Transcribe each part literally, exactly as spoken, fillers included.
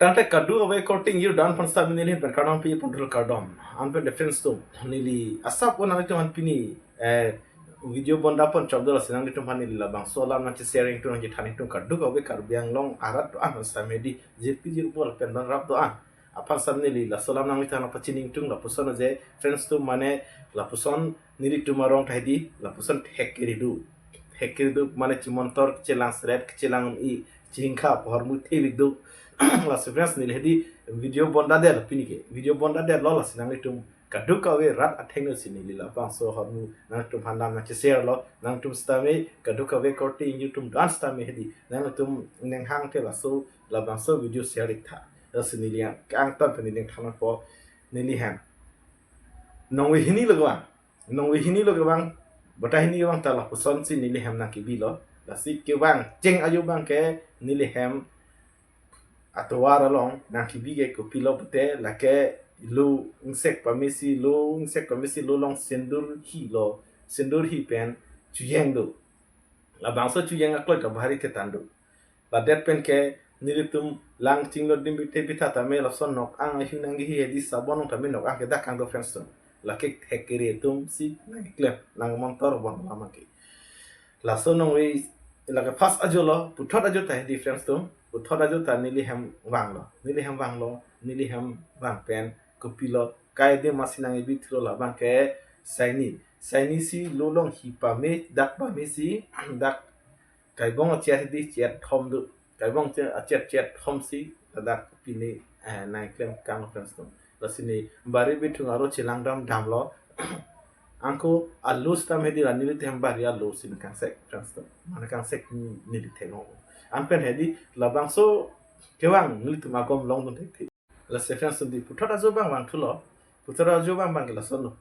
Tangte kadokave korte ingjir do-an aphan sitame neli ahin pen kardom pi pon thul kardom. Anpen de friends atum, neli asap un nanglitum aphan pini, eh, video bonda pon chokdolo si nanglitum aphan neli labangso alam nangcheshare ingtung nangchethan ingtung kadokave Karbi Anglong arat do-an aphan sitame di jirpi jirbol pen donrap do-an aphan sitame neli laso alam nanglitum aphan pachini ingtung lapuson je friends atum mane lapuson nelitum arong tahai di lapuson thek kiri do. Thek kiri do mane chimontor chelang seret chelang i chingkha hormu thevik do. Lasi friends neli hedi video bonda det pini ke. Video bonda detlo lasi nanglitum kadokave rat athengno si neli labangso hormu nangtum aphan lam nangcheshare lo nangtum sitame kadokave korte ingjir atum do-an sitame hedi nangtum ninghang ke laso labangso video share ik tha. Lasi neli yang kangton pen neli thanpo neli hem. Nongve hini lo kevang. Nongve hini lo kevang. Bota hini kevang ta lapuson si neli hem nangkebilo. Lasi kevang cheng ajo abang ke neli hem atovar along nangkebi ke kopilo pute lake lo ingsek pamesi lo ingsek pamesi lo along sindur hi lo sindur hi pen chujeng do. Labangso chujeng akloi kabahari ketan do. Ladet pen ke nelitum lang chinglo dim bite bitha tame lason nok ang ahi nanghi hedi sabon tame nok ang ke dak kang do friends atum. Lake thek kiri atum si nangklem nangmontor bon lama ke. Laso nongve lake first ajo lo, puthot ajo ta hedi friends atum. Puthot ajo ta neli hem vanglo. Neli hem vanglo, neli hem vang pen kopilo. Kai de masi nangkebi thulo labang ke saini. Saini si lo along hi pame, dak pamesi, dak kaibong achet hedi chet thom do. Kaibong che-, achet chet thom si, ladak pini, eh, nangklem kang friends atum. Lasi ne bari bithung aro chelang dam damlo. Anke alo sitame hedi la nelitum bari alo si nangkangsek friends atum. Mane kangsek neli thengno. Anpen hedi labangso kevang nelitum agom longdun thekthe. Lasi friends atum di puthot ajo abang vangthulo. Puthot ajo abang abang ke lason lo.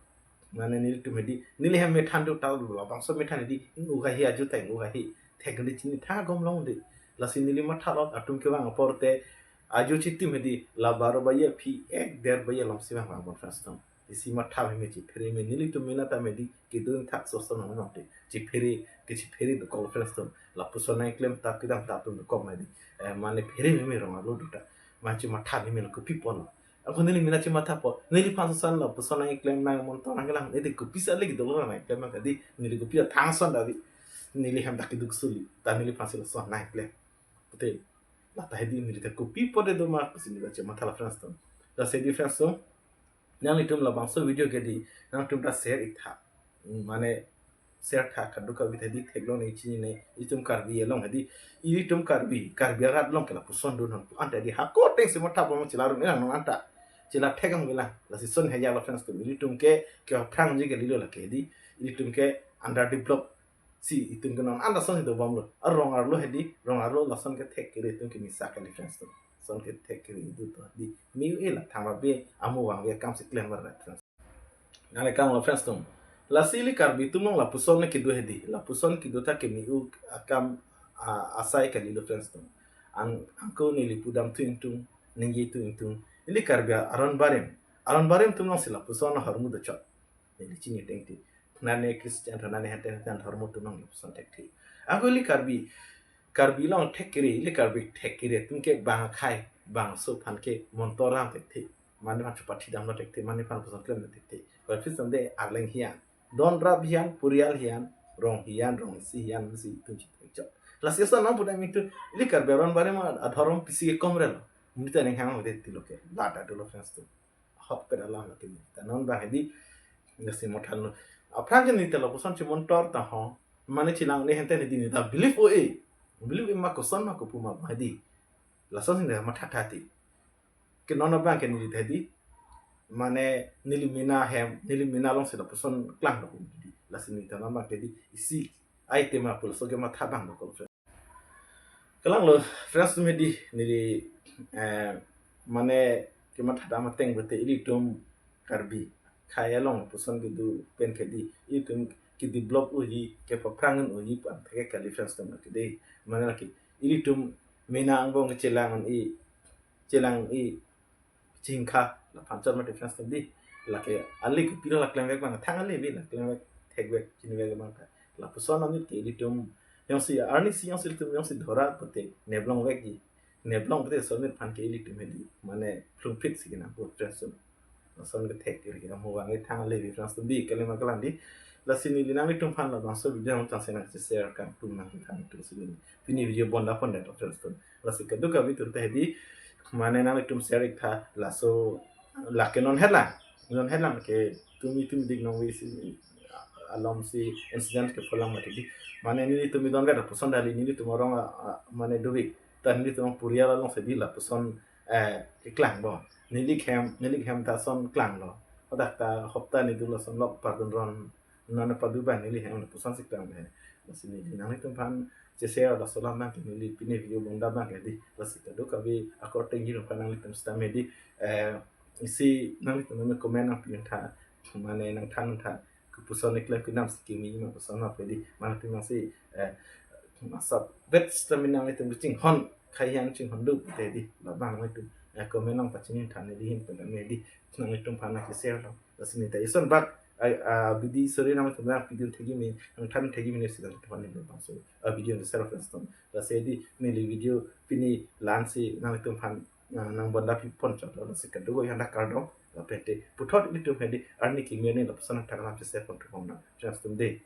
Mane nelitum hedi neli hem methan do ta labangso methan hedi ing-u kahi ajo ta ing-u kahi. Thek neli chini tha agom longde. Lasi neli mathalo atum kevang apor te ajo chitim hedi la baro baje aphi ek der baje along si vang vang bon friends atum. Isi matha meme chiphere me nelitum mena ta medi kedo ingthak soson nong nong te. Chiphere ke chiphere dokok friends atum. Lapuson nangklem ta kedam ta atum dokok medi. Eh, mane phere meme rong arlo do ta. Mane chimatha meme lo kopi pon lo. Anke neli mena chimathapo. Neliphan soson lapuson nangklem nangmontor nangkelang. Ede kopisa lagi dolo nangklem nang kadi. Neli kopi athang son davi. Neli hem dak keduk suli. Ta neliphan si lason nangklem. Pute. Lata hedi neli ta kopi pode do ma pusi neli chimatha la friends atum. Lasi hedi friends atum. Nanglitum labangso video ke di nangtum ta share ik tha. Mane share tha kadokave hedi theklong ne chinine itum Karbi along hedi itum Karbi, Karbi arat along ke lapuson do nang anta di hako teng si matha pon chelarum ilang non anta. Chela thek ang bilang. Lasi son heja la friends atum. Itum ke ke aphrang ji ke lilo lake hedi. Itum ke underdevelop si itum ke non anta son si dobomlo. Arong arlo hedi, rong arlo lason ke thek kiri itum ke misa kali friends atum. Son ke thek kiri itum to di. Mi u ila thang ba be amu vangve akam si klem bar friends. Nale kang lo friends atum. Lasi ili Karbi atum along lapuson ne kedo hedi. Lapuson kedo ta ke mi u akam, ah, asai kalilo friends atum. Ang, anke neli pudam thu ingtung, ningje thu ingtung. Ili Karbi aron barim. Aron barim atum along si lapuson ahormu dochot. Neli chini tengti. Nane Christian, nane henten henten ahormu atum along lapuson thekthe. Anke ili Karbi, Karbi along thek kiri, ili Karbi thek kiri atum ke bang akhai, bangso aphan ke montor ram thekthe. Mane aphan chupathi damlo thekthe, mane aphan puson klemlo thekthe. But friends atum de arleng hian, donrap hian, purial hian, rong hian, rong isi hian, si itum chithek chok. Lasi son nang pudam ingtung, ili Karbi aron barim adhorom pisi ke komre lo. Mita ning hang mite tilo ke. Lata dolo friends atum. Hok peda alam lake neli ta non abang hedi. Nasi mothan lo. Aphrang ke neli ta lapuson chimontor ta ho. Mane chelang ne henten hedi neli ta believe o e. Believe e ma koson ma kopu ma hedi. Lason si neli matha tha ti. Ke non abang ke neli ta hedi. Mane neli mena hem, neli mena along si lapuson klang lo hedi. Lasi neli ta non abang ke di isi item apul so ke matha abang lo ko. Kalang lo, friends atum hedi, neli, eh, mane kematha dam ateng bete ilitum Karbi akhai along puson kedo pen ke di, ilitum ke develop uji, kepaphrang uji pu an thek kali friends atum ke di, mane lake ilitum mena angbong ke chelang i, chelang i, chingkha, laphan chot mate friends atum di. Lake ali kopilo la klemvek abang, thang ali bi la klemvek, thekvek, chinivek abang ta. Lapuson amit ke ilitum, jongsi arnisi jongsi ilitum, jongsi dhora pute, neblongvekji. neblong pute sonit aphan ke ilitum hedi mane plungphit si kenangpo friends atum. Lason kethek iri ke amu vang ithang levi friends atum, bi kalima kalang di. Lasi neli nanglitum aphan labangso video nangtang si nang share kangtung nang ithang tum si neli pini video bonda pondet friends atum. Lasi kadokave atum ta hedi mane nanglitum share ik tha, laso lake non hetlang, non hetlang ke tumi tumi dik nong wi si alom si incident ke pholang mati di. Mane nelitum idon vet apuson dali nelitum arong a, a, mane dovik ta nelitum purial along si di lapuson eh keklang bo. Neli hem, neli hem ta son klanglo. Hadak ta hopta ni dula son lok pardon ron nana padu ba neli hem lapuson si klang he. Lasi neli nanglitum aphan share laso alam abang ke neli pini video bonda abang ke di. Lasi kadokave akorte nelitum aphan nanglitum sitame di. Eh, isi nanglitum nang comment nangpi tha, mane nangthan tha, kopuson keklem kenam si kimi ma kopuson ma pe di, mane tum si eh masa bet sitame nanglitum kachinghon, khaihan chinghon do te di, labang nanglitum eh comment nangpachini than di, hin pen me di, nanglitum aphan nang share lo. Lasi neli ta ison bak ai a bidi sore nangtum nangpidun thekji me, nangthan thekji me, neli si nangtum aphan neli bangso a video neli share friends atum. Lasi di neli video pini la-an si nanglitum aphan nang, nang bonda pi pon chot lo. Lasi kadokave aphan ta kardom. Lapen te puthot ilitum hedi arni kimi arni lapuson athak alam share pon thupon nang friends atum de.